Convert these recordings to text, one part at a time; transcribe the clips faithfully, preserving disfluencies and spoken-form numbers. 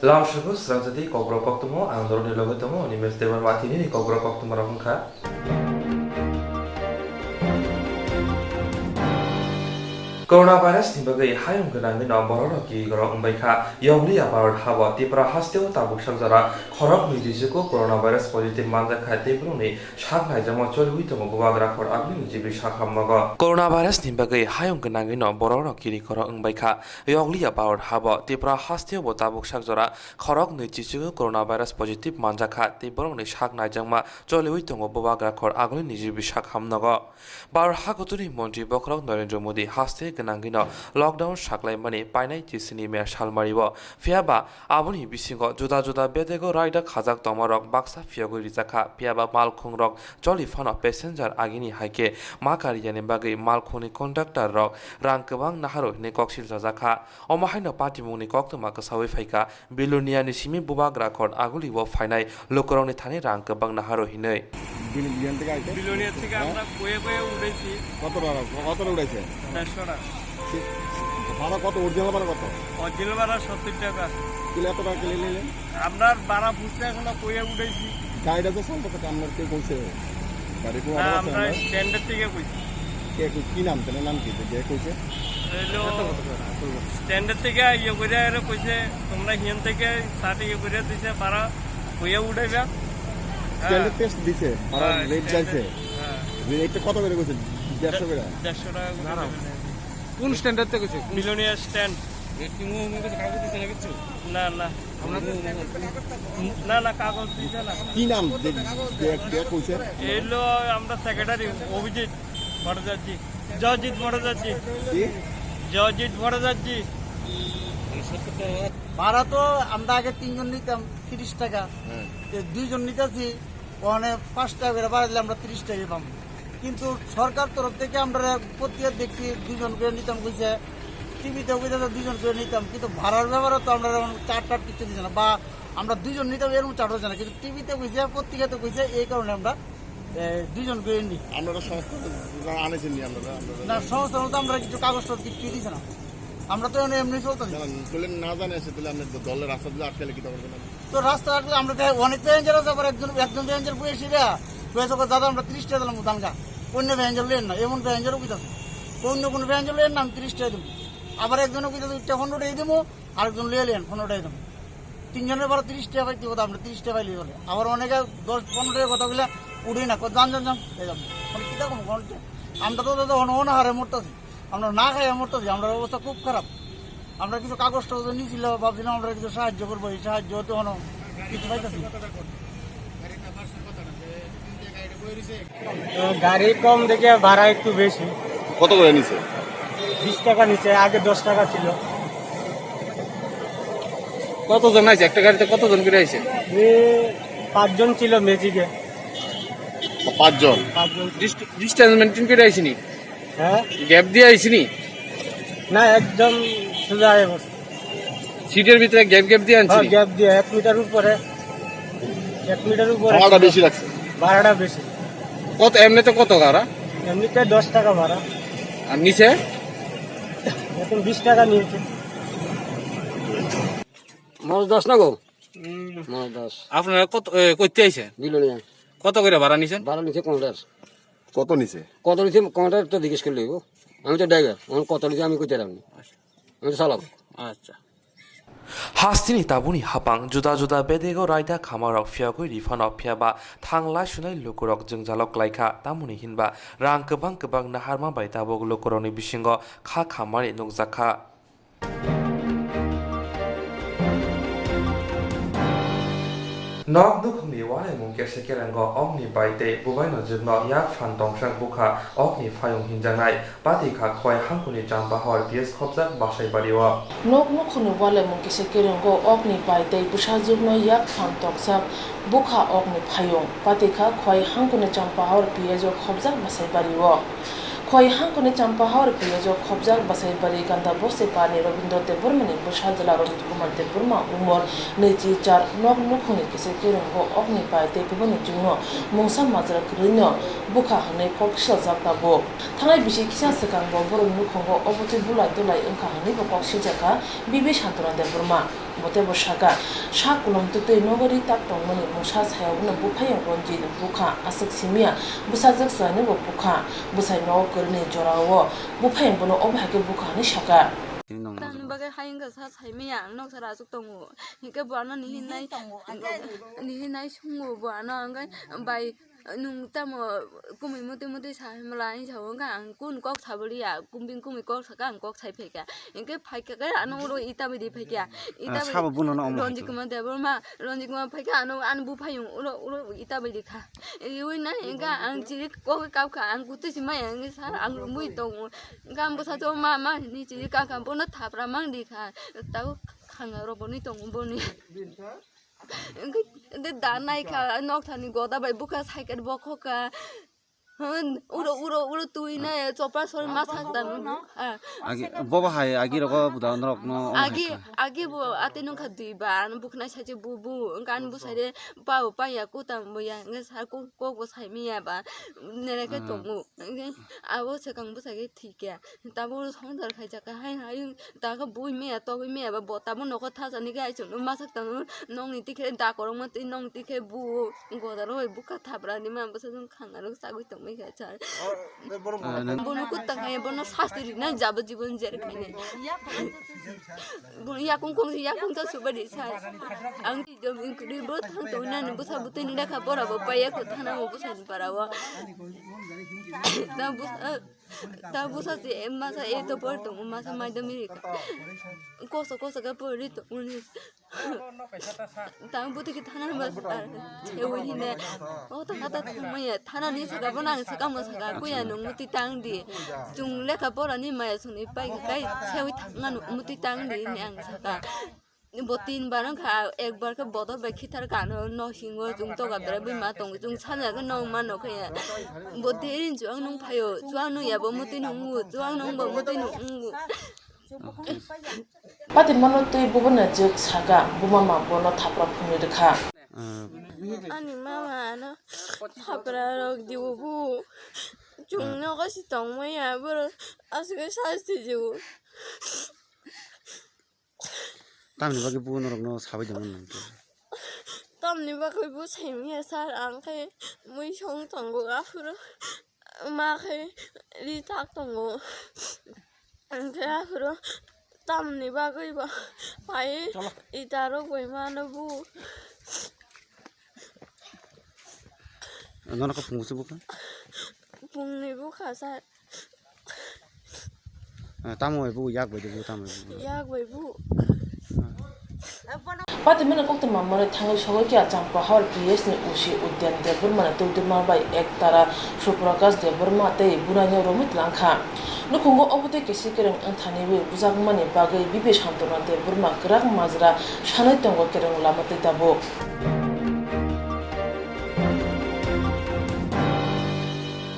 Lamsugo srangjadi kokborok koktwmo, ang norokni loge tongo, Animesh Debbarma. Tinini kokborok koktwmarok wngkha. Coronavirus ni bagwi hayung gwnangwi no borok rok kirikoro wngbai kha. Yokliya Bharat habo Tripura hasteo tabuk sak jora khorok nwi twi chugo coronavirus positive manjak kha tei borokni sak naijakma choliwi tongo bubagra khor agulini jibi sak hamnogo. Coronavirus ni bagwi hayung gwnangwi no borok rok kirikoro wngbai kha. Yokliya Bharat habo Tripura hasteo bo tabuk sak jora khorok nwi twi chugo coronavirus positive manjak kha tei borokni sak naijakma choliwi tongo bubagra khor agulini jibi sak hamnogo. Bharat hakuchuni montri bokhorok Narendra Modi haste gwnangwino lockdown saklaimani painai tisini me salmario. Phiyaba aboni bisingo juda juda bedego raida khajak tongmarok baksa phiyogwi rijak kha. Phiyaba malkhungrok choli phano passenger agini hai khe ma kariyani bagwi malkhungni conductor rok rang kwbang naharwi hwnwi kok siljajak kha. Omo haino patimungni koktwma kwsawi phaikha. Bilonia ni simi bubagra khor aguli o phainai lukurokni thani rang kwbang naharwi hinwi. বিল-, বিল থেকে আইছে? বিলোনিয়া থেকে হ্যাঁ? আমরা কয়ে কয়ে উঠেছি। কত টাকা, কত টাকা উঠাইছে? দেড়শো টাকা। কি-, ভাড়া কত? অরিজিনাল ভাড়া কত? অরিজিনাল ভাড়া সত্তর টাকা। তাহলে এত টাকা কেন নিলেন? আমরা ভাড়া বুঝতে এখন কয়ে উঠেছি। গাড়িটা তো চলতে থাকে, আপনার কে কইছে? গাড়ি কোনো না, অর্ডার আছে আমরা আপনার? স্ট্যান্ডের থেকে কইছি। কে কই-, কি নাম? তাহলে নাম কি? যে কইছে? হইলো স্ট্যান্ডের থেকে ইয়ে করে এরা কইছে, "তোমরা হিয়ান থেকে ষাট ইয়ে করে দিছে, ভাড়া হইয়া উঠাইবা।" হ্যাঁ। স্ট্যান্ডের টেস্ট দিছে, ভাড়া হ্যাঁ, রেট স্ট্যান্ডের, চাইছে। হ্যাঁ। রেটটা কত করে কইছে? দেড়শো করে? দেড়শো টাকা করে না, না। নেবেন। কোন স্ট্যান্ডের থেকে কইছে? কোন বিলোনিয়া স্ট্যান্ড। রেট কি মুখ মুখে কাগজ দিছে না কিচ্ছু? না, না। আমরা মুখ মুখে না, না, কাগজ দিছে না। কি নাম? দে-, দে-, দে-, কইছে? এলো আমরা সেক্রেটারি অভিজিৎ ভট্টাচার্য। জয়জিৎ ভট্টাচার্য। কি? জয়জিৎ ভট্টাচার্য। ভাড়া তো আমরা আগে তিনজন নিতাম তিরিশ টাকা। হ্যাঁ। তো দুইজন নিতেছি, ওখানে পাঁচ টাকা করে বাড়াইলে আমরা তিরিশ টাকা পাবো। কিন্তু সরকার তরফ থেকে আমরা প্রত্যেকে দেখছি দুইজন করে নিতাম কইছে, টিভিতে কইছে দুইজন করে নিতাম, কিন্তু ভাড়ার ব্যাপারে তো আমরা এখন চার্ট টার্ট কিছু দিছে না, বা আমরা দুইজন নিতাম এরকম চার্ট হচ্ছে না, কিন্তু টিভিতে কইছে, পত্রিকাতে কইছে, এই কারণে আমরা এ, দুইজন করে নি। আপনারা সংস্থা আনেছেন নি আপনারা? আপনারা না, সংস্থা বলতে আমরা কিছু কাগজ টাগজ কিছু দিছে না। আমরা তো এমনি, এমনি চলতেছি। না, না, তাহলে না জানে আছে, তাহলে আপনার দলের রাস্তা দিয়ে আটকালে কি তখন? তো রাস্তা আটকালে আমরা তো অনেক প্যাসেঞ্জার আছে, আবার একজন, একজন প্যাসেঞ্জার বয়ে এসে দেয়া, বয়ে যখন দাদা আমরা তিরিশ টাকা দিলাম দাঙ্গা, অন্য প্যাসেঞ্জার লেন না, এমন প্যাসেঞ্জারও কিছু আছে। অন্য কোনো প্যাসেঞ্জার লেন না, আমি তিরিশ টাকা দেবো। আবার একজনও কিছু আছে, ইটা পনেরো টাকা দেবো, আরেকজন লিয়ে নেন, পনেরো টাকা দেন। তিনজনের বারো তিরিশ টাকা পাইতে কথা, আমরা তিরিশ টাকা পাইলে বলে। আবার অনেকে দশ পনেরো টাকা কথা বলে উঠে না, কয়, "যান, যান, যান, এই যান।" মানে, কিতা কম, কোন টে-, আমরা তো দাদা অন-, অনাহারে মরতাছি, আমরা না খাইয়া মরতাছি, আমরার অবস্থা খুব খারাপ। আমরা কিছু কাগজ টাগজ নিয়েছিল, ভাবছিলাম আমরা কিছু সাহায্য করবো, এই সাহায্য হতে হনো কিছু পাইতাছি না। তো গাড়ি কম দেখে ভাড়া একটু বেশি। কত করে নিছে? বিশ টাকা নিচে, আগে দশ টাকা ছিল। কতজন আইছে একটা গাড়িতে? কতজন করে আইছে? এ, পাঁচজন ছিল ম্যাজিকে। ও, পাঁচজন। পাঁচজন। ডিস-, ডিস্টেন্স মেনটেন করে আইছে নি? হ্যাঁ? গ্যাপ দিয়ে আইছে নি? না, একদম সোজা হয়ে বসে। সিটের ভিতরে গ্যাপ গ্যাপ দিয়ে আনছে হ্যাঁ, নি? গ্যাপ দিয়ে এক মিটার উপরে, এক মিটার উপরে। ভাড়াটা বেশি লাগছে? ভাড়াটা বেশি। কত, এমনিতে কত ভাড়া? এমনিতে দশ টাকা ভাড়া। আর নিচে? এখন বিশ টাকা নিয়েছে। মনোজ দাস না গো? হুম। মনোজ দাস। আপনারা কত, এ, করতে আইছেন? বিলোনিয়া। কত করে ভাড়া নিছেন? ভাড়া নিছে কন্ট্রাক্টর। কত নিছে? কত নিছে কন্ট্রাক্টর তো জিজ্ঞেস করলে হইব। আমি তো ড্রাইভার, এখন কত নিছে আমি কইতে পারবো না। আচ্ছা। আমি তো চালক। আচ্ছা। Hasteni tabukni hapang juda juda bedego raida khamarok phiyogwi riphano phiyaba thanglai sunai lukurok jwngjalo klaikha, tamoni hinba rang kwbang kwbang naharma bai tabuk lukurokni bisingo kha khammani nukjakha. Nok nukhungni uanaimung kese kerengo, okni bai tei bubaino jwkno yak phan tongsak bukha okni phayung hinjaknai. Pati kha Khowai hangkuni Champahor P S khopjak Basaibario. Nok nukhungni uanaimung kese kerengo, okni bai tei bwsajwkno yak phan tongsak bukha okni phayung. Pati kha Khowai hangkuni Champahor P S o khopjak Basaibario. Khoi hangkoni Champahor P S o khobjak Basaibari Gandabose Parni Robindra Debbarmani bwsa jwla Ranjit Kumar Debbarma umor nwichi char nok nukhungni kisa kiringo okni pai tei bubani chwngno mungsa majra kwrwino bukha hwnwi kok siljak tabuk. Thangnai bisi kisa swkang bo borokni nukhungo obotwi bulai dulai wngkha hwnwi bo kok sijakha B B Santona Debbarma. Bo teibo saka, sak kolom twtwi nogo ri tak tongmani mungsa sayokno buphayung Ranjit bukha aswk simiya bwsajwk chwraino bo bukha. Bwsai nogo kwrwini jorao buphayung bono obo hai khe bukha hwnwi saka. Tini nong Tani bagwi hayung kha sa saimaya ang noksa rachuk tongo. Hinkhe bo ano nihinai, nihinai sungo bo ano hwnkhe bai Nwng tamo kumui mutui mutui sa hwnmala hinsa hwnkha ang kunu kok sabo liya, kumbing kumui kok saka ang kok sai phaikha. Hinkhe phaikha khe ano uro ita bai di phaikha. Ita Ah, bai sabo buno no omo Ranjit hai Kumar Debbarma, Ranjit Kumar phaikha ano, ano buphayung uro, uro ita bai di kha. Iwi na hinkha ang chiri kok kap kha, ang kutui si maya hinkhe sir ang rumui tongo. Hinkhe ang bwsa to ma, ma hinui chiri kap kha, bono thapra mang di kha. Tabo khanga rok boni tongo boni. Hwnkhe de da naikha, nokthani goda bai bukha cycle bokhokha. Hwn, uro, uro, uro twi na chopra sori ma sak tang. Ah. Agi, bobo hai agi rogo buda norok no Agi, agi bo ate nung kha dui ba, ano bukhnai sai je bu, bu, hwnkhe ani bwsai de pao paya kutang bo ya, hwnkhe sa kok, kok bo sai miya ba, nere khe Ah. tongo. Hwnkhe abo swkang bwsai khe thikya. Tabuk songwthar khaijak hai hai ta khe bui maya togwi maya ba bo tabuk nokho thajani khe ai chwngno masa tangwi nongni tikhe da korokma twi nongni tikhe bu godaro bai bukha thabrani ma bwsajwk khangaro chagwi tongwi kha char. Ah, nang- Bono kutta khai bono sasti rina jabo jibon jer khainai. Bono yakung kong yakung ta subadi sar. Ang twi jom inkri bo thang tongna ni bwsa bwtwi ni lekha pora bo paiya kho thana mo bwsa ni para o. Ta bwsa Ta bwsa se masa eight o pori tongo, masa madhyamik rikha. Koso koso khe pori tongmani. Tang bwtwi khe thana ba sewi hine. O ta kata thangmaya, thana ni saka bo nang saka mo saka kuya nung muti tang di. Chung lekha pora ni maya sung ni pai kai sewi thangma nung muti tang di ni ang saka. Bo tin bar wngkha, ekbar khe bodol bai khithar kha ano, no hingo chwng toga bera bui ma tongo, chwng sanja khe no ma nokhe. Bo derin chuang nung phaio, chuang nung ya bo mutwi nung ngu, chuang nung bo mutwi nung ngu. Patimano twi bubuna jwk saka, buma ma bono thapra phunwi rwkha. Ani mama ano thapra rok diu bu, chwng nogo si tongmaya, borok aswk sasti diu. Tamni bagwi bo norokno sabai tongmani nangkhe? Tamni bagwi bo saimanya sir, ang khe mui song tongo, aphuru ma khe ri tak tongo. Ang khe aphuru tamni bagwi bo pai ita rok bai mano bo. Nono khe phungo se bukha? Phungni bukha sir. Ah, tamo bai bu, yak bai de bu, tamo bai bu. Yak bai bu. Patimani koktwma manwi thangwi sogwi khe Champahor P S ni O C Udyan Debbarma ni tubdima bai ektara Suprakash Debbarma tei bunaino romwi twlang kha. Nukhungo obotwi kesi kereng wngthaniwi bujakmani bagwi B B Santona Debbarma kwrak majra sanwi tongo kereng lama twi tabuk.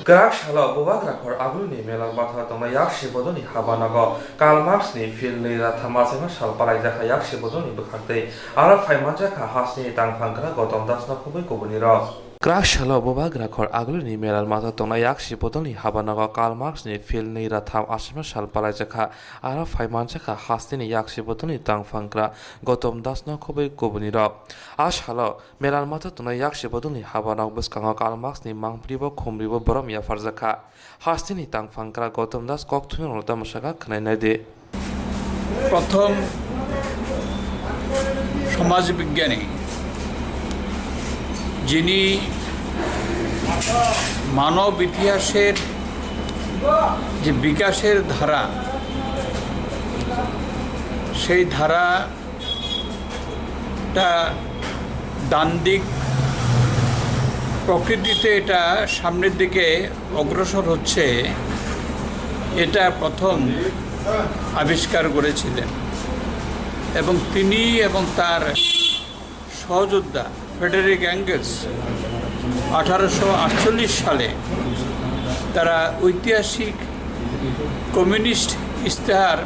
Kwrak salo Bubagra khor agulni Melal Mathar tongnai yaksi bodolni habanogo Karl Marx ni field nwi ra tham achaima sal palaijakha yaksi bodolni bwkhaktwi. Aro phaimanjakha hasteni tangphang kwrak Gotom Das no khobwi kubunirok. Kwrak salo Bubagra khor agulni Melal Mathar tongnai yaksi bodolni habanogo Karl Marx ni field nwi ra tham achaima sal palaijakha. Aro phaimanjakha hasteni yaksi bodolni tangphang kwrak Gotom Das no khobwi kubunirok. A salo Melal Mathar tongnai yaksi bodolni habanok bwskango Karl Marx ni mangpili bo khumri bo borom yapharjakha. Hasteni tangphang kwrak Gotom Das kok thumnairokno tamo sakha khwnai naidi. প্রথম সমাজবিজ্ঞানী যিনি মানব ইতিহাসের যে বিকাশের ধারা, সেই ধারা একটা ডান দিক প্রকৃতিতে এটা সামনের দিকে অগ্রসর হচ্ছে, এটা প্রথম আবিষ্কার করেছিলেন। এবং তিনি এবং তার সহযোদ্ধা ফ্রেডেরিক অ্যাঙ্গেলস আঠারোশো আটচল্লিশ সালে তারা ঐতিহাসিক কমিউনিস্ট ইস্তেহার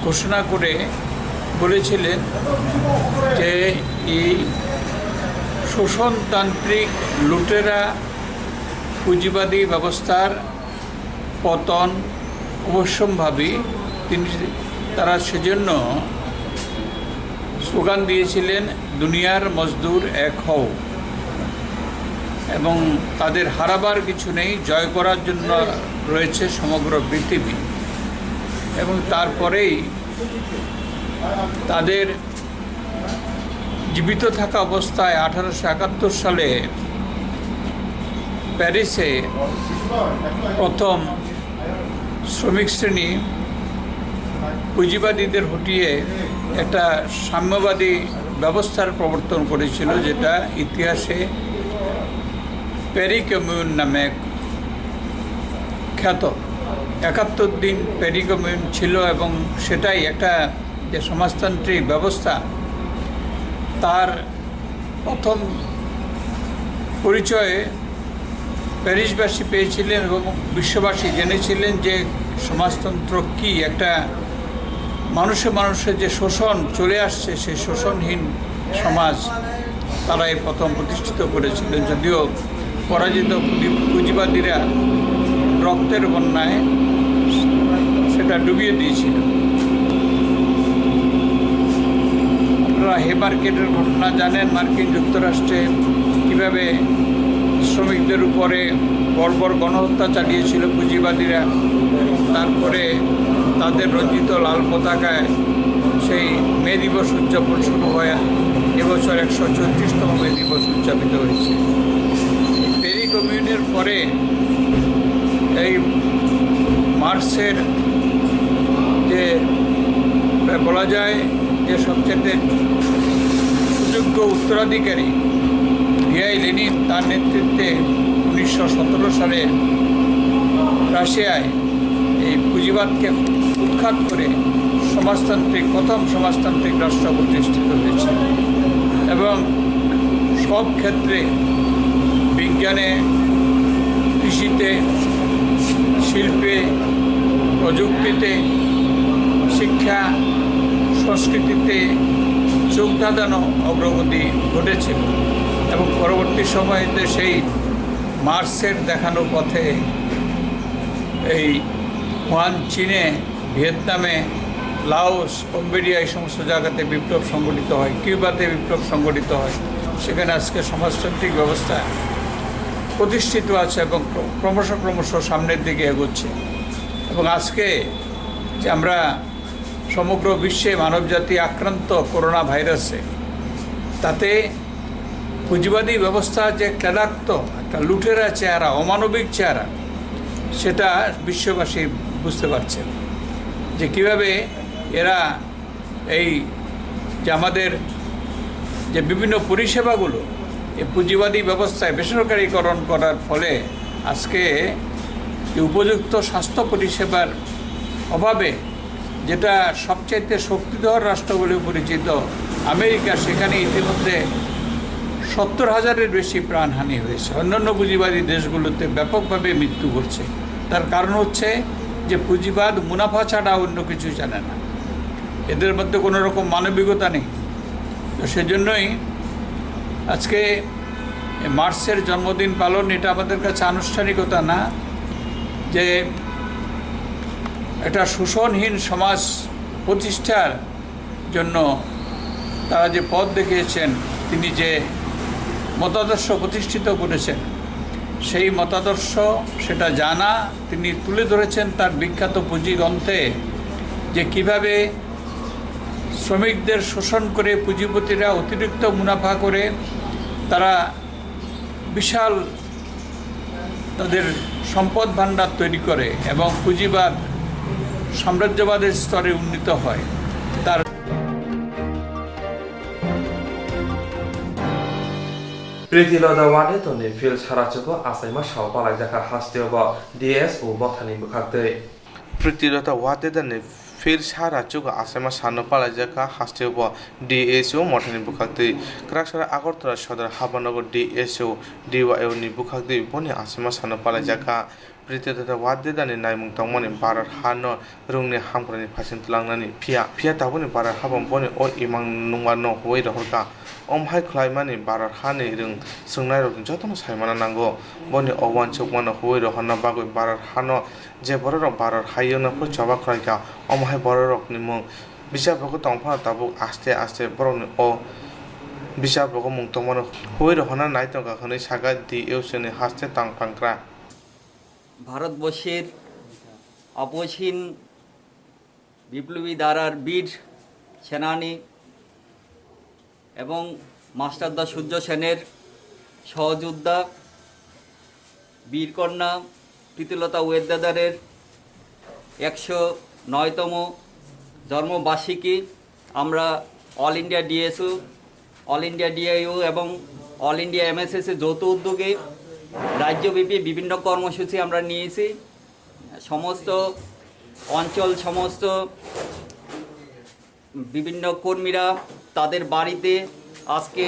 ঘোষণা করে বলেছিলেন যে এই শোষণতান্ত্রিক লুটেরা পুঁজিবাদী ব্যবস্থার পতন অবশ্যম্ভাবী। তিনি, তারা সেজন্য স্লোগান দিয়েছিলেন, "দুনিয়ার মজদুর এক হও", এবং তাদের হারাবার কিছু নেই, জয় করার জন্য রয়েছে সমগ্র পৃথিবী। এবং তারপরেই তাদের জীবিত থাকা অবস্থায় আঠারোশো একাত্তর সালে প্যারিসে প্রথম শ্রমিক শ্রেণী পুঁজিবাদীদের হটিয়ে একটা সাম্যবাদী ব্যবস্থার প্রবর্তন করেছিল, যেটা ইতিহাসে প্যারি কমিউন নামে খ্যাত। একাত্তর দিন প্যারি কমিউন ছিল এবং সেটাই একটা যে সমাজতান্ত্রিক ব্যবস্থা, তার প্রথম পরিচয়ে প্যারিসবাসী পেয়েছিলেন এবং বিশ্ববাসী জেনেছিলেন যে সমাজতন্ত্র কি। একটা মানুষে মানুষে যে শোষণ চলে আসছে, সেই শোষণহীন সমাজ তারাই প্রথম প্রতিষ্ঠিত করেছিলেন। যদিও পরাজিত পুঁজি-, পুঁজিবাদীরা রক্তের বন্যায় সেটা ডুবিয়ে দিয়েছিল। আপনারা হে মার্কেটের ঘটনা জানেন, মার্কিন যুক্তরাষ্ট্রে কিভাবে শ্রমিকদের উপরে বর্বর গণহত্যা চালিয়েছিল পুঁজিবাদীরা। তারপরে তাদের রঞ্জিত লাল পতাকায় সেই মে দিবস উদযাপন শুরু হয়। এবছর একশো চৌত্রিশতম মে দিবস উদযাপিত হয়েছে। প্যারি কমিউনের পরে এই মার্কসের যে প্রায় বলা যায় যে সবচেয়ে সুযোগ্য উত্তরাধিকারী ভিআই লেনিন, তার নেতৃত্বে উনিশশো সতেরো সালে রাশিয়ায় এই পুঁজিবাদকে উৎখাত করে সমাজতান্ত্রিক, প্রথম সমাজতান্ত্রিক রাষ্ট্র প্রতিষ্ঠিত হয়েছিল এবং সব ক্ষেত্রে, বিজ্ঞানে, কৃষিতে, শিল্পে, প্রযুক্তিতে, শিক্ষা, সংস্কৃতিতে চোখ ধাঁধানো অগ্রগতি ঘটেছিল এবং পরবর্তী সময়তে সেই মার্কসের দেখানো পথে এই হুয়ান চীনে, ভিয়েতনামে, লাওস, কম্বোডিয়া, এই সমস্ত জায়গাতে বিপ্লব সংগঠিত হয়, কিউবাতে বিপ্লব সংগঠিত হয়। সেখানে আজকে সমাজতান্ত্রিক ব্যবস্থা প্রতিষ্ঠিত আছে এবং ক্র-, ক্রমশ ক্রমশ সামনের দিকে এগোচ্ছে। এবং আজকে যে আমরা সমগ্র বিশ্বে মানবজাতি আক্রান্ত করোনা ভাইরাসে, তাতে পুঁজিবাদী ব্যবস্থা যে ক্লেদাক্ত, একটা লুটেরা চেহারা, অমানবিক চেহারা, সেটা বিশ্ববাসী বুঝতে পারছেন যে কিভাবে এরা এই যে আমাদের যে বিভিন্ন পরিষেবাগুলো এই পুঁজিবাদী ব্যবস্থায় বেসরকারীকরণ করার ফলে আজকে এই উপযুক্ত স্বাস্থ্য পরিষেবার অভাবে, যেটা সবচাইতে শক্তিধর রাষ্ট্র বলে পরিচিত আমেরিকা, সেখানে ইতিমধ্যে সত্তর হাজারের বেশি প্রাণহানি হয়েছে। অন্যান্য পুঁজিবাদী দেশগুলোতে ব্যাপকভাবে মৃত্যু ঘটছে। তার কারণ হচ্ছে যে পুঁজিবাদ মুনাফা ছাড়া অন্য কিছু জানে না, এদের মধ্যে কোনো রকম মানবিকতা নেই। তো সেজন্যই আজকে মার্কসের জন্মদিন পালন, এটা আমাদের কাছে আনুষ্ঠানিকতা না, যে একটা শোষণহীন সমাজ প্রতিষ্ঠার জন্য তারা যে পথ দেখিয়েছেন, তিনি যে মতাদর্শ প্রতিষ্ঠিত করেছেন, সেই মতাদর্শ, সেটা জানা, তিনি তুলে ধরেছেন তার বিখ্যাত পুঁজি গ্রন্থে যে কিভাবে শ্রমিকদের শোষণ করে পুঁজিপতিরা অতিরিক্ত মুনাফা করে তারা বিশাল তাদের সম্পদ ভাণ্ডার তৈরি করে এবং পুঁজিবাদ সাম্রাজ্যবাদের স্তরে উন্নীত হয়। তার Priti Lota Wadedon ni field sarachugo achaima sao palaijakha hasteo bo D S o bothani bwkhaktwi. Priti Lota Wadedon ni Pir Sara chugo achaima sano palaijak kha, hasteo bo D S O mothani bwkhaktwi. Kwraksara Agartala Sodor Habanogo D S O D Y O ni bwkhaktwi boni achaima sano palaijak kha. Prititata Wadedani naimung tongmani Bharat hano rungni hamkrai ni phasing twlangnani phiya, phiya tabukni Bharat habo boni o imang nungma no huwi rohorkha. Omo hai khlaimani Bharat hani rung swngnairokni jotono saimana nango. Boni o uansukmano huwi rohorna bagwi Bharat hano je bororok Bharat hayungno phuru choba khlaikha, omo hai bororokni mung bichabogo tongphano tabuk aste aste borokni o bichabogo mung tongmano huwi rohorna naitongkha hwnwi sakha D S O ni haste tangphangkra. ভারতবর্ষের আপসহীন বিপ্লবী ধারার বীর সেনানী এবং মাস্টারদা সূর্য সেনের সহযোদ্ধা বীরকন্যা প্রীতিলতা ওয়েদ্দাদারের একশো নয়তম জন্মবার্ষিকী আমরা all India DSO, all India DIO এবং অল ইন্ডিয়া এমএসএস এর যৌথ উদ্যোগে রাজ্যব্যাপী বিভিন্ন কর্মসূচি আমরা নিয়েছি। সমস্ত অঞ্চল, সমস্ত বিভিন্ন কর্মীরা তাদের বাড়িতে আজকে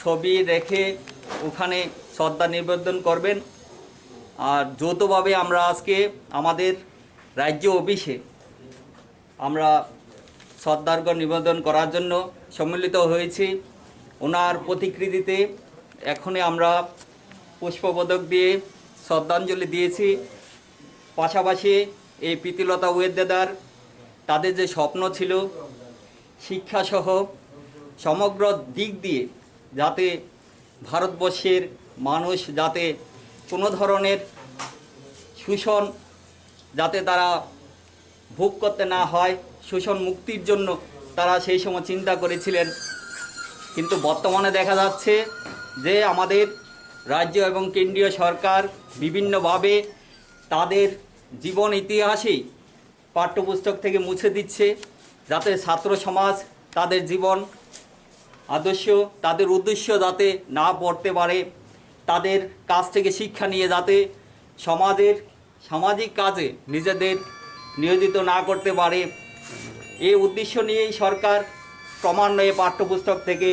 ছবি রেখে ওখানে শ্রদ্ধা নিবেদন করবেন। আর যৌথভাবে আমরা আজকে আমাদের রাজ্য অফিসে আমরা শ্রদ্ধার্ঘ্য নিবেদন করার জন্য সম্মিলিত হয়েছি। ওনার প্রতিকৃতিতে এখনই আমরা পুষ্পপদক দিয়ে শ্রদ্ধাঞ্জলি দিয়েছি। পাশাপাশি এই প্রীতিলতা ওয়েদ্দেদার তাদের যে স্বপ্ন ছিল শিক্ষাসহ সমগ্র দিক দিয়ে যাতে ভারতবর্ষের মানুষ যাতে কোনো ধরনের শোষণ যাতে তারা ভোগ করতে না হয়, শোষণ মুক্তির জন্য তারা সেই সময় চিন্তা করেছিলেন। কিন্তু বর্তমানে দেখা যাচ্ছে যে আমাদের রাজ্য এবং কেন্দ্রীয় সরকার বিভিন্নভাবে তাদের জীবন ইতিহাসই পাঠ্যপুস্তক থেকে মুছে দিচ্ছে, যাতে ছাত্র সমাজ তাদের জীবন আদর্শ, তাদের উদ্দেশ্য যাতে না পড়তে পারে, তাদের কাছ থেকে শিক্ষা নিয়ে যাতে সমাজের সামাজিক কাজে নিজেদের নিয়োজিত না করতে পারে, এই উদ্দেশ্য নিয়েই সরকার ক্রমান্বয়ে পাঠ্যপুস্তক থেকে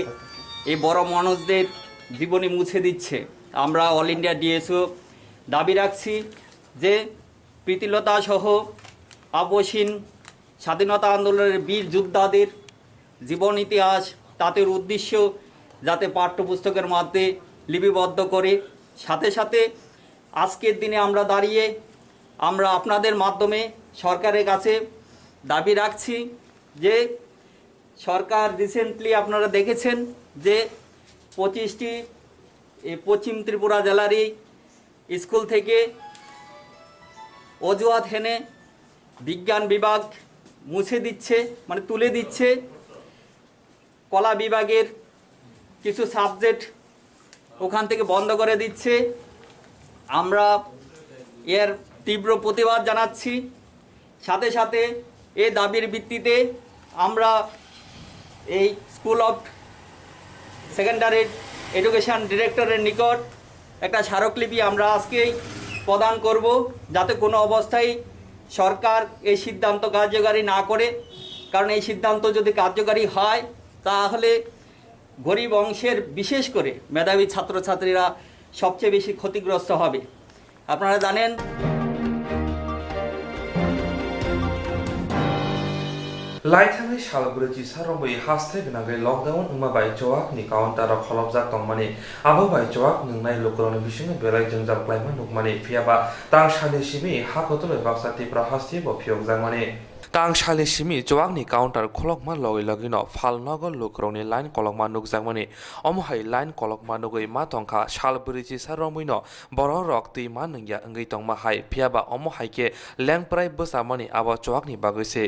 এই বড় মানুষদের জীবনী মুছে দিচ্ছে। আমরা অল ইন্ডিয়া ডিএসও দাবি রাখছি যে প্রীতিলতা সহ আপসহীন স্বাধীনতা আন্দোলনের বীর যোদ্ধাদের জীবন ইতিহাস, তাদের উদ্দেশ্য যাতে পাঠ্যপুস্তকের মধ্যে লিপিবদ্ধ করে। সাথে সাথে আজকের দিনে আমরা দাঁড়িয়ে আমরা আপনাদের মাধ্যমে সরকারের কাছে দাবি রাখছি যে সরকার রিসেন্টলি আপনারা দেখেছেন যে পঁচিশটি এই পশ্চিম ত্রিপুরা জেলারই স্কুল থেকে অজুহাত এনে বিজ্ঞান বিভাগ মুছে দিচ্ছে, মানে তুলে দিচ্ছে। কলা বিভাগের কিছু সাবজেক্ট ওখান থেকে বন্ধ করে দিচ্ছে। আমরা এর তীব্র প্রতিবাদ জানাচ্ছি। সাথে সাথে এই দাবির ভিত্তিতে আমরা এই স্কুল অফ সেকেন্ডারি এডুকেশন ডিরেক্টরের নিকট একটা স্মারকলিপি আমরা আজকেই প্রদান করব, যাতে কোনো অবস্থায় সরকার এই সিদ্ধান্ত কার্যকারী না করে। কারণ এই সিদ্ধান্ত যদি কার্যকারী হয়, তাহলে গরিব অংশের, বিশেষ করে মেধাবী ছাত্রছাত্রীরা সবচেয়ে বেশি ক্ষতিগ্রস্ত হবে। আপনারা জানেন, Laithangwi sal brwichi sa romwi haste gwnangwi lockdown wngma bai chowak ni counter rok kholopjak tongmani, abo bai chowak nwngnai lukurokni bisingo belai jwngjal klaima nukmani, phiyaba tang salni simi ha kotorwi baksa Tripura hasteo bo phiyokjakmani. Tang salni simi chowakni counter kholokma logwi logwino Phalnogo lukurokni line kolokma nukjakmani. Omo hai line kolokma nugwi ma tongkha sal brwichi sa romwino bororok twi ma nungya wngwi tongma hai, phiyaba omo hai khe lengprai bwchamani abo chowakni bagwi se.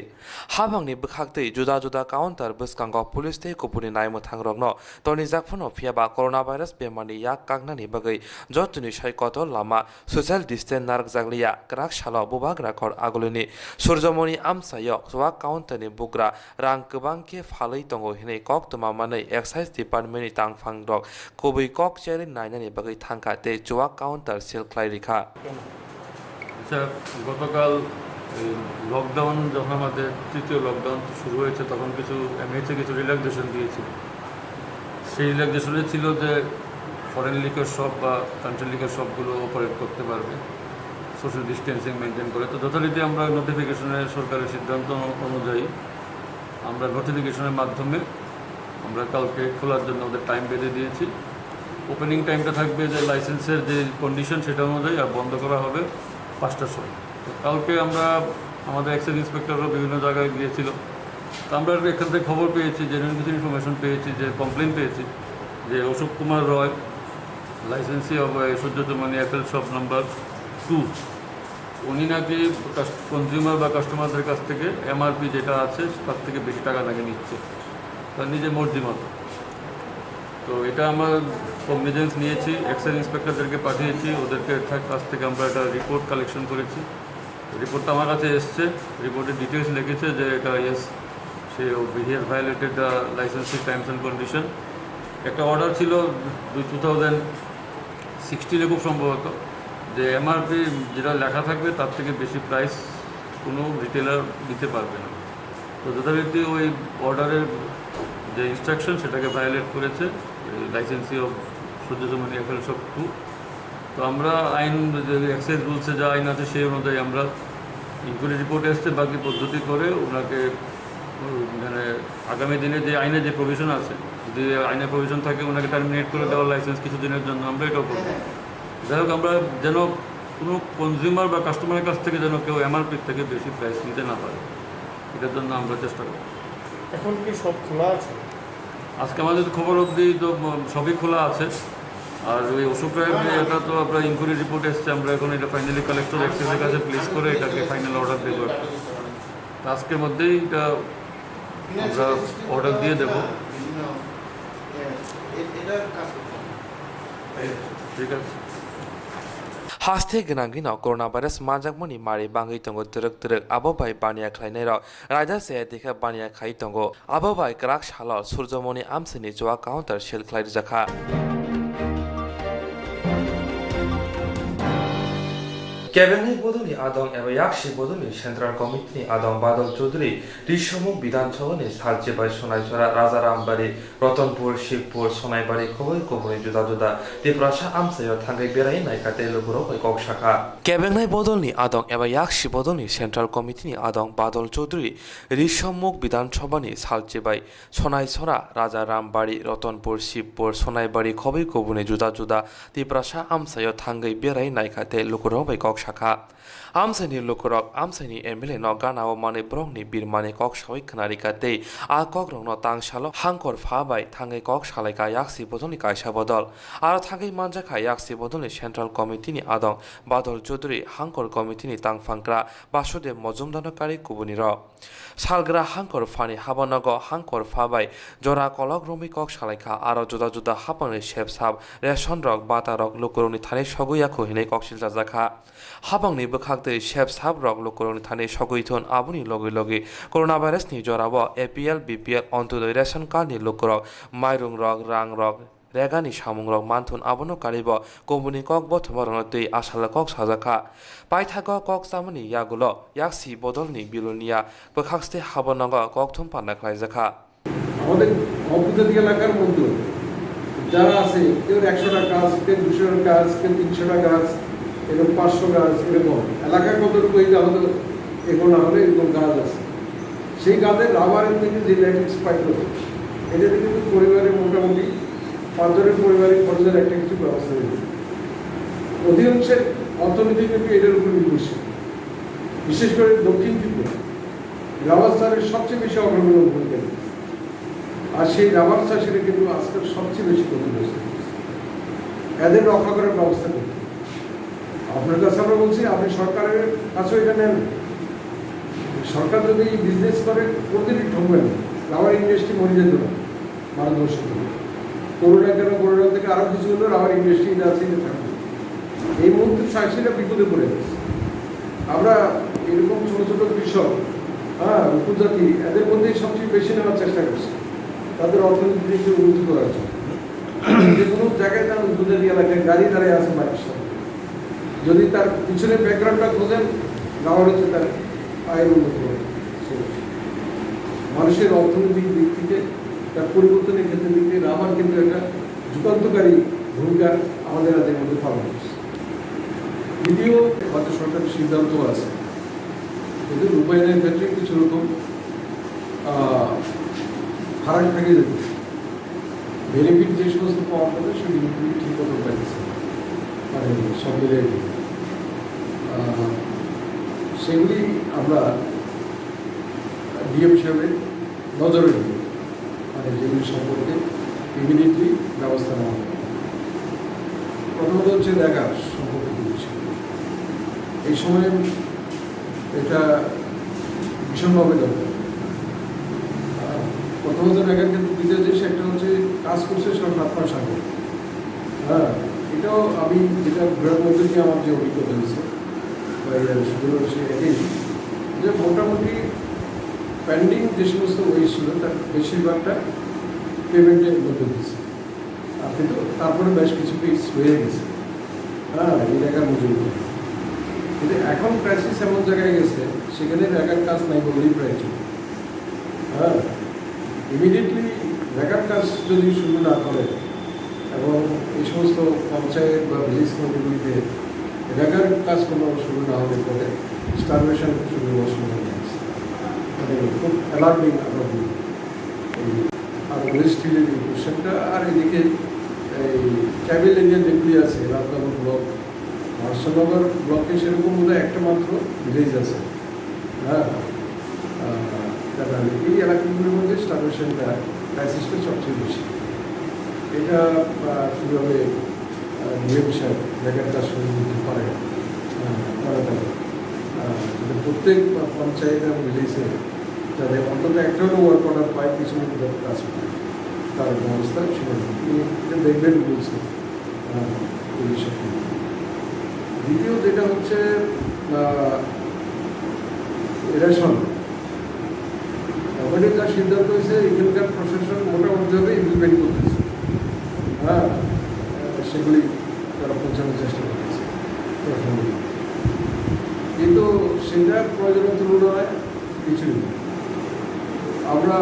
Habangni bwkhaktwi juda juda counter bwskango police tei kuphurni naimwthangrokno tonijak phano, phiyaba coronavirus bemarni yak kaknani bagwi jotoni soi kotor lama social distance narwkjakliya. Kwrak salo bubagra khor agulini Surjomoni amchaio chowak counterni bugra rang kwbang khe phalwi tongo hwnwi koktwma manwi Excise Departmentni tangphangrok kubui kok cherwi nainani bagwi thangkha tei chowak counter seal khlai rikha. আচ্ছা, গতকাল লকডাউন যখন আমাদের তৃতীয় লকডাউন শুরু হয়েছে, তখন কিছু এমএইচএ কিছু রিল্যাক্সেশন দিয়েছিল। সেই রিল্যাক্সেশনে ছিল যে ফরেন লিকার শপ বা কান্ট্রি লিকার শপগুলো অপারেট করতে পারবে সোশ্যাল ডিস্টেন্সিং মেনটেন করে। তো যথারীতি আমরা নোটিফিকেশনের সরকারের সিদ্ধান্ত অনুযায়ী আমরা নোটিফিকেশনের মাধ্যমে আমরা কালকে খোলার জন্য ওদের টাইম বেঁধে দিয়েছি। ওপেনিং টাইমটা থাকবে যে লাইসেন্সের যে কন্ডিশন সেটা অনুযায়ী, আর বন্ধ করা হবে পাঁচটার সময়। তো কালকে আমরা, আমাদের এক্সাইজ ইন্সপেক্টররা বিভিন্ন জায়গায় গিয়েছিল। তো আমরা এখান থেকে খবর পেয়েছি, জেনুইন কিছু ইনফরমেশন পেয়েছি, যে কমপ্লেন পেয়েছি যে অশোক কুমার রয়, লাইসেন্সি অফ সূর্যচুম্বনী অ্যাপেল শপ নাম্বার টু, উনি নাকি কনজিউমার বা কাস্টমারদের কাছ থেকে এমআরপি যেটা আছে তার থেকে বেশি টাকা নাকি নিচ্ছে। তার নিজের মর্জি মতো। তো এটা আমরা কগনিজেন্স নিয়েছি, এক্সাইজ ইন্সপেক্টরদেরকে পাঠিয়েছি, ওদেরকে তার কাছ থেকে আমরা একটা রিপোর্ট কালেকশন করেছি। রিপোর্টটা আমার কাছে এসছে, রিপোর্টে ডিটেলস লিখেছে যে এটা, ইয়েস, সে, he has violated the licensing terms and condition। একটা অর্ডার ছিল দুই টু থাউজেন্ড সিক্সটিনে খুব সম্ভবত, যে এমআরপি যেটা লেখা থাকবে তার থেকে বেশি প্রাইস কোনো রিটেলার দিতে পারবে না। তো যথারীতি ওই অর্ডারের যে ইনস্ট্রাকশন, সেটাকে ভায়োলেট করেছে লাইসেন্সি অফ সূর্যচুম্বনী অ্যাপেল শপ টু। তো আমরা আইন, যে এক্সাইজ রুলসে যে আইন আছে, সেই অনুযায়ী আমরা ইনকোয়ারি রিপোর্ট এসছে, বাকি পদ্ধতি করে ওনাকে, উম, মানে, আগামী দিনে যে আইনে যে প্রভিশন আছে, যদি আইনে প্রভিশন থাকে ওনাকে টার্মিনেট করে দেওয়ার লাইসেন্স কিছুদিনের জন্য, আমরা এটাও করবো। যাই হোক, আমরা যেন কোনো কনজিউমার বা কাস্টমারের কাছ থেকে যেন কেউ এমআরপি থেকে বেশি প্রাইস নিতে না পারে, এটার জন্য আমরা চেষ্টা করব। এখন কি সব খোলা আছে? আজকে আমাদের খবর অবধি তো, উম, সবই খোলা আছে। আর ওই অশোক রায়ের যে, এটা তো আপনার ইনকোয়ারি রিপোর্ট এসছে, আমরা এখন এটা ফাইনালি কালেক্টর এক্সাইজের কাছে প্লেস করে এটাকে ফাইনাল অর্ডার দেবো। তো আজকের মধ্যেই এটা আমরা অর্ডার দিয়ে দেবো। ঠিক আছে। Haste gwnangwino coronavirus manjakmani mari bangwi tongo twrwk twrwk, abo bai baniya khlainairok raida se dikha baniya khai tongo. Abo bai kwrak salo Surjomoni amchaini chuwa counter seal khlai rijak kha. Kebengni bodolni adong eba yaksi bodolni Central Committee ni adong Badal Chaudhuri Risomuk Bidhan Sabha ni salchi bai Sonaisora, Rajarambari, Ratanpur, Shibpur, Sonaibari khoboi kubuni juda juda Tiprasa amchaio thangwi berai naikha tei lukurok bai kok sakha. Kebengnai bodolni adong eba yaksi bodolni Central Committee ni adong Badal Chaudhuri Risomuk Bidhan Sabha ni salchi bai Sonaisora, Rajarambari, Ratanpur, Shibpur, Sonaibari khoboi kubuni juda juda Tiprasa amchaio thangwi berai naikha tei lukurok bai kok sakha. Amchaini lukurok, amchaini M L A no gana-o manwi borokni birmani kok sawi khwnarikha tei a kokrokno tangsalo Hangkor Pha bai thangwi kok salaikha yaksi bodolni kaisa bodol. Aro thangwi manjakha yaksi bodolni Central Committee ni adong Badal Chaudhuri, Hangkor Committee ni tangphangkra Basudev Mojumdar no karwi kubunirok. Salgra Hangkor Phani habanogo Hangkor Pha bai jora kolok romwi kok salaikha, aro juda juda hapangni sepsap, ration rok, bata rok lukurokni thani sogwi yakho hinwi koksil chajakha. Hapangni bwkhaktwi sepsap rok lukurokni thani sogwi thun, aboni logi logi coronavirus ni jorao A P L, B P L, Antyodoi ration card ni lukurok mairung rok, rang rok, regani samungrok manthun, abono karibo kubuni kok bothomarokno twi asala kok sajakha. Paithago kok chamani yagulo yaksi bodolni Bilonia bwkhakste habanogo kokthum panda khlaijakha. আমাদের অভ্যুদয় এলাকার মধ্যে যারা আছে, কেউ একশোটা গাছ, কেউ দুশোটা গাছ, কেউ তিনশোটা গাছ, এরকম পাঁচশো গাছ, এরকম এলাকার মধ্যে রূপ হইতে হয়তো এগুলো না হলে এরকম গাছ আছে। সেই গাছের রাবারের থেকে যে ল্যাটেক্স পাইতো, এটাতে কিন্তু পরিবারের মোটামুটি পাঁচজনের পরিবারের খরচের একটা কিছু ব্যবস্থা হয়ে যায়। অধিকাংশের অর্থনীতি কিন্তু এটার উপর নির্ভরশীল। বিশেষ করে দক্ষিণ ত্রিপুরা রাবার চাষের সবচেয়ে বেশি অগ্রগণ্য ভূমিকা নিয়েছে। আর সেই রাবার চাষিরা কিন্তু আজকাল সবচেয়ে বেশি ক্ষতিগ্রস্ত হচ্ছে। এদের রক্ষা করার ব্যবস্থা করতে হবে। আপনার কাছে আমরা বলছি, আপনি সরকারের কাছেও এটা নেন। সরকার যদি এই বিজনেস করে, কোনোদিনই ঠকবে না। রাবার ইন্ডাস্ট্রি মরে যেত না ভারতবর্ষ থেকে। করোনা কেন, করোনা থেকে আরও কিছু হলো, রাবার ইন্ডাস্ট্রি এটা আছে, এটা থাকবে। এই মুহূর্তে চাষিরা বিপদে পড়ে গেছে। আমরা এরকম ছোট ছোট কৃষক, হ্যাঁ, উপজাতি, এদের মধ্যেই সবচেয়ে বেশি নেওয়ার চেষ্টা করছি, তাদের অর্থনীতিতে একটু উন্নতি করার জন্য। যে কোনো জায়গায় তারা উপজাতি এলাকায় গাড়ি দাঁড়ায় আছে বাইকের সামনে। যদি তার পিছনে ব্যাকগ্রাউন্ডটা খোঁজেন, রাবার হচ্ছে তার আয়ের উন্নত করে। So, মানুষের অর্থনৈতিক দিক থেকে তার পরিবর্তনের ক্ষেত্রে দিক থেকে রাবার কিন্তু একটা যুগান্তকারী ভূমিকা আমাদের রাজ্যের মধ্যে পালন করছে। যদিও হয়তো সরকারের সিদ্ধান্ত আছে, কিন্তু রূপায়ণের ক্ষেত্রে কিছু রকম, আহ, ফারাক থেকে যেতে পারে। বেনিফিট যে সমস্ত পাওয়ার কথা, সেই বেনিফিট ঠিক মতো পাইতেছে না। মানে, সব মিলিয়ে, আহ, সেগুলি আমরা ডিএম হিসাবে নজরে নিয়ে, মানে, যেগুলি সম্পর্কে ইমিডিয়েটলি ব্যবস্থা নেওয়া হবে। প্রথমত হচ্ছে রেগা সম্পর্কিত বিষয়। এই সময় এটা ভীষণভাবে দরকার। আহ, প্রথমত রেগার ক্ষেত্রে দ্বিতীয় জিনিস একটা হচ্ছে কাজ করছে সাড়ে সাত মাস আগে। হ্যাঁ, এটাও আমি যেটা ঘোরার মধ্যে দিয়ে আমার যে অভিজ্ঞতা হয়েছে, বা এই আর শুধু হচ্ছে এটাই, যে মোটামুটি পেন্ডিং যে সমস্ত ওয়েজ ছিল, তার বেশিরভাগটা পেমেন্টের মধ্যে দিয়েছে। আর কিন্তু তারপরে বেশ কিছু কেস রয়ে গেছে। হ্যাঁ, এই রেগার মজুরি। কিন্তু এখন ক্রাইসিস এমন জায়গায় গেছে, সেখানে রেগার কাজ নাই বললেই প্রায় চলে। হ্যাঁ, ইমিডিয়েটলি রেগার কাজ যদি শুরু না করে এবং এই সমস্ত পঞ্চায়েত বা ভিলেজ কমিটিগুলিতে রেগার কাজ কোনো শুরু না হলে পরে স্টারভেশন শুরু হওয়ার সম্ভাবনা আছে। মানে, খুব অ্যালার্মিং আমার মনে হয়। এই আর ওয়েস্ট হিলের এই কোশ্চেনটা, আর এদিকে এই ট্রাইবেল এরিয়া যেগুলি আছে, রাজনগর ব্লক, হর্ষনগর ব্লকে সেরকম বোধহয় একটা মাত্র ভিলেজ আছে। হ্যাঁ, আহ, কারণ এই এলাকাগুলোর মধ্যে স্টারভেশনটা, ক্রাইসিসটা সবচেয়ে বেশি। এটা, আহ, কীভাবে, আহ, ডিএম সাহেব জায়গাটা শুরু করতে পারে, আহ, তাড়াতাড়ি, আহ, যাতে প্রত্যেক পঞ্চায়েত এবং ভিলেজে যাতে অন্তত একটা হলেও ওয়ার্ক অর্ডার পায়, কিছু লোক যাতে কাজ পায়, তার ব্যবস্থা সেটা তিনি এটা দেখবেন বলছেন। আহ, এই বিষয়টি। দ্বিতীয় যেটা হচ্ছে, আহ, রেশন। গভর্নমেন্টের যা সিদ্ধান্ত হয়েছে, এখানকার প্রশাসন মোটামুটিভাবে ইমপ্লিমেন্ট করতেছে। হ্যাঁ, সেগুলি তারা পৌঁছানোর চেষ্টা করতেছে প্রশাসন। কিন্তু সেটা প্রয়োজনের তুলনায় কিছুই না। আমরা,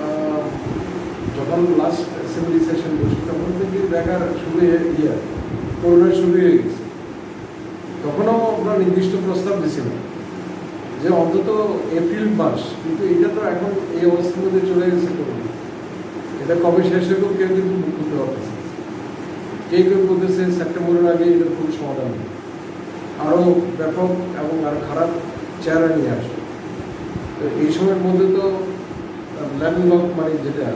আহ, যখন লাস্ট অ্যাসেম্বলি সেশন বসে, তখন থেকে দেখা শুরু হয়ে গিয়ে করোনা শুরু হয়ে গেছে। তখনও আমরা নির্দিষ্ট প্রস্তাব দিয়েছিলাম যে অন্তত এপ্রিল মাস, কিন্তু এটা তো এখন এই অবস্থার মধ্যে চলে গেছে করোনা। এটা কবে শেষ হবে, কেউ কিন্তু মুখ খুলতে পারতেছে না। কেউ কেউ বলতেছে সেপ্টেম্বরের আগে এটার কোনো সমাধান নেই, আরও ব্যাপক এবং আরও খারাপ চেহারা নিয়ে আসবে। তো এই সময়ের মধ্যে তো ল্যান্ডলক, মানে, যেটা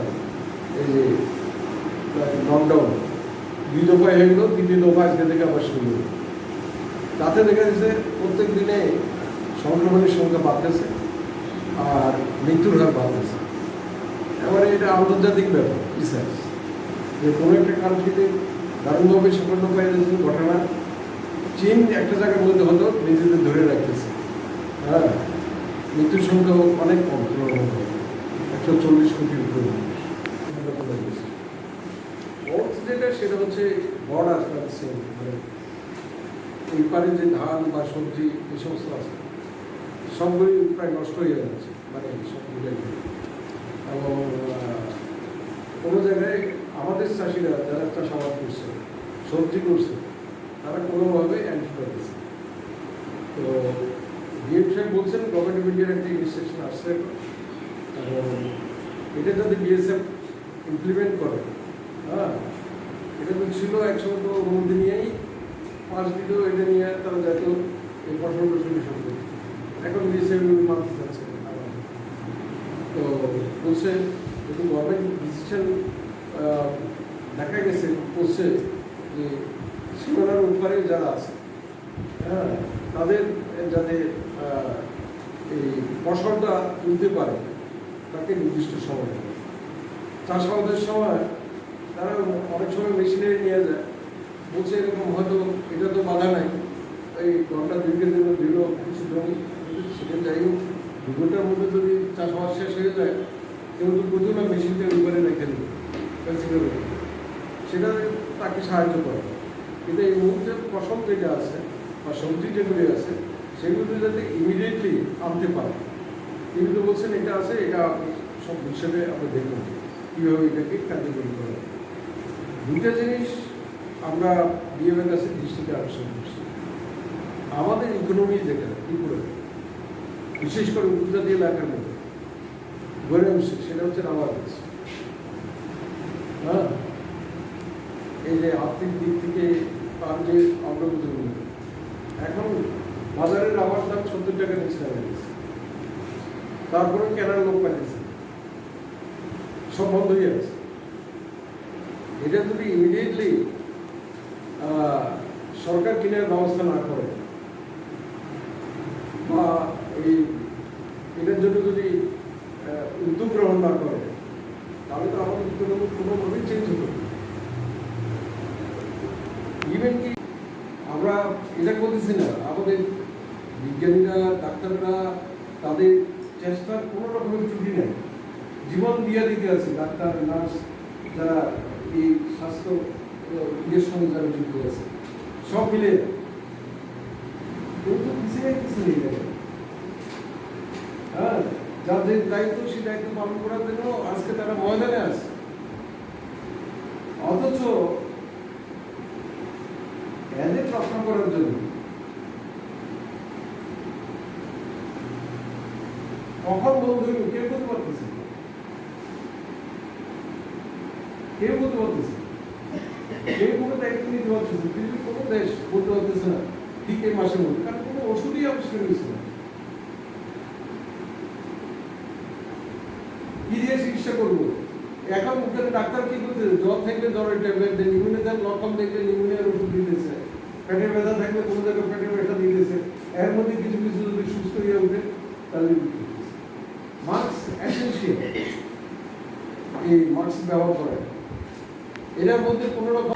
এই যে লকডাউন দুই দফায় হয়ে গেল, তৃতীয় দফা আজকে থেকে আবার শুরু হলো। তাতে দেখা যাচ্ছে প্রত্যেক দিনে সংক্রমণের সংখ্যা বাড়তেছে আর মৃত্যুর হার বাড়তেছে। এবারে এটা আন্তর্জাতিক ব্যাপার, রিসার্চ, যে কোনো একটা কান্ট্রিতে দারুণভাবে সংক্রমণ হয়ে যাচ্ছে ঘটনা। চীন একটা জায়গার মধ্যে হয়তো নিজেদের ধরে রাখতেছে। হ্যাঁ, মৃত্যুর সংখ্যা অনেক কম তুলনামূলক, একশো চল্লিশ কোটির উপরে মানুষ। ফোর্থ যেটা, সেটা হচ্ছে বর্ডার, মানে, ওই পারে যে ধান বা সবজি, এই সমস্ত আছে, সবগুলি প্রায় নষ্ট হয়ে যাচ্ছে, মানে, সব মিলে। এবং, আহ, কোনো জায়গায় আমাদের চাষিরা যারা চাষাবাদ করছে, সবজি করছে, তারা কোনোভাবে এন্ট্রি পাচ্ছে। তো ডিএম সাহেব বলছেন, গভর্নমেন্ট অফ ইন্ডিয়ার একটা ইনিশিয়েটিভ আসছে এখন, এবং এটা যদি বিএসএফ ইমপ্লিমেন্ট করে, হ্যাঁ, এটা তো ছিল একসময় তো অনুমতি নিয়েই পাঁচ দিকেও এটা নিয়ে তারা যাইতো এই ফসল টসল সব করতো। এখন বিএসএফ মানতে চাচ্ছে না। তো বলছে, যদি গভর্নমেন্ট ডিসিশন দেখা গেছে, করছে যে সীমানার উপরে যারা আছে, হ্যাঁ, তাদের যাতে, আহ, এই ফসলটা তুলতে পারে, তাকে নির্দিষ্ট সময় দেয়। চাষাবাদের সময় তারা অনেক সময় মেশিনারি নিয়ে যায়, বলছে এরকম হয়তো এটা তো বাধা নাই, এই ঘন্টা দুইকের জন্য দিল কিছু জমি, কিন্তু সেটা যাই হোক, দু ঘন্টার মধ্যে যদি চাষাবাদ শেষ হয়ে যায়, কেউ তো বুঝলো না মেশিনটা উপরে রেখে দিল, ফেন্সিংয়ের উপরে, সেটা তাকে সাহায্য করে। কিন্তু এই মুহূর্তে ফসল যেটা আছে বা সবজি যেগুলি আছে, সেগুলো যাতে ইমিডিয়েটলি আনতে পারে। তিনি তো বলছেন এটা আছে, এটা সব হিসেবে আপনি দেখুন কীভাবে এটাকে কার্যকরী করা যায়। দুইটা জিনিস আমরা বিএমএর কাছে দৃষ্টিতে আকর্ষণ করছি। আমাদের ইকোনমি যেটা ত্রিপুরা, বিশেষ করে উপজাতি এলাকার মধ্যে গড়ে উঠছে, সেটা হচ্ছে রাবার গাছ। হ্যাঁ, এই যে আর্থিক দিক থেকে তার যে অগ্রগতি উন্নতি, এখন বাজারে রাবার দাম সত্তর টাকা নিচে নেমে গেছে, তারপরে কেনার লোক পাইতেছে, সব বন্ধ হয়ে গেছে। এটা যদি ইমিডিয়েটলি সরকার কেনার ব্যবস্থা না করে বা এই এটার জন্য যদি আহ, উদ্যোগ গ্রহণ না করে, তাহলে তো আমাদের ইকোনমি কোনোভাবেই চেঞ্জ হতো না। ইভেন কি আমরা এটা করতেছি না, আমাদের বিজ্ঞানীরা, ডাক্তাররা তাদের চেষ্টার কোনো রকমের ত্রুটি নেই, জীবন দিয়ে দিতে আছে ডাক্তার, নার্স, যারা এই স্বাস্থ্য আহ, ইয়ের সঙ্গে যারা যুক্ত আছে, সব মিলে কিন্তু পিছিয়ে কিছু নেই। হ্যাঁ, যাদের দায়িত্ব সেই দায়িত্ব পালন করার জন্য আজকে তারা ময়দানে আছে। অথচ এদের রক্ষা করার জন্য কখন বন্ধ হইল কেউ বলতে পারতেছে না। কেউ বলতে পারতেছে না। কেউ কোনো দায়িত্ব নিতে পারতেছে না। পৃথিবীর কোনো দেশ বলতে পারতেছে না ঠিক এই মাসের মধ্যে, কারণ কোনো ওষুধই আবিষ্কার হয়েছে না। কি দিয়ে চিকিৎসা করবো? এখন মুখের ডাক্তার কি করতেছে? জ্বর থাকলে জ্বরের ট্যাবলেট দেয়, নিউমোনিয়া থাকলে লক্ষণ দেখলে নিউমোনিয়ার ওষুধ দিতেছে, পেটের ব্যথা থাকলে কোনো জায়গায় পেটের ব্যথা দিতেছে, এর মধ্যে কিছু কিছু যদি সুস্থ হয়ে ওঠে তাহলে মাস্ক এসেন্সিয়াল, এই মাস্ক ব্যবহার করে। এটার মধ্যে কোনো রকম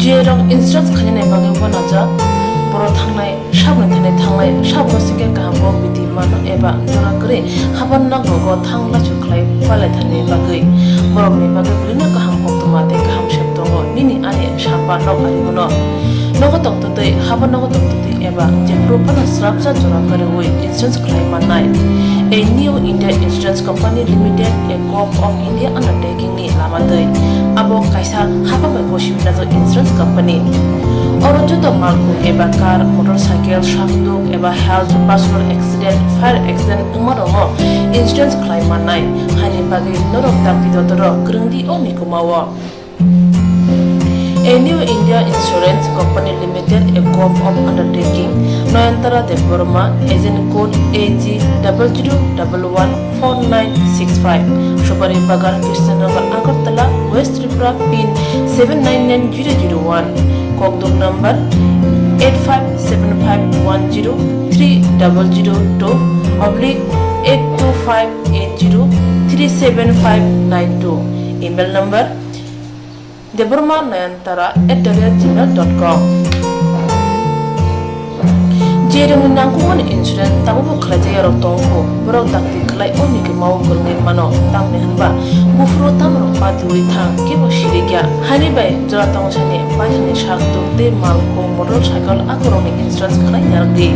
G I rok insurance khainani bagwi uanajak, borok thangnai sabni thani thangnai sabno sikhe kaham bo bidi mano eba jora kwrwi haban nok rogo thang lachu khlai palai thani bagwi borokni bagwi belino kaham koktwma tei kaham sep tongo nini ani samba nok ari bono. Nogo tongtwtwi, habo nogo tongtwtwi eba jephuru phano srapsa jora kwrwi insurance khlai mannai. A New India Insurance Company Limited, a Gov of India undertaking ni lama twi. Abo kaisa hapang bai gosi phinajak insurance company. Oro joto malkhung eba car, motorcycle, sakduk eba health, personal accident, fire accident wngma rokno insurance khlai mannai. Haini bagwi norok dakti dodoro kwrwngdi o mikuma o. A New India Insurance Company Limited, a Gov of Undertaking, Noyantara Debbarma, agent code A G double zero double one four nine six five, Subari Bagan, Krishnanagar, Agartala, West Tripura, pin seven nine nine zero zero one, Kokdum number eight five seven five one zero three double zero two oblique eight two five eight zero three seven five nine two, email number Debbarma Nayantara at the rate gmail dot com. Jerokni nangkukmani insurance tabukbo khlaijak yarok tongo, borok dakti khlai o mikuma o kwrwngwi mano, tamni hwnba buphuru tamrok patiui thang kebo sirikya. Haini bai jora tongsani paithakni sak tuk tei malkhung motorcycle akorokni insurance khlai narwkdi.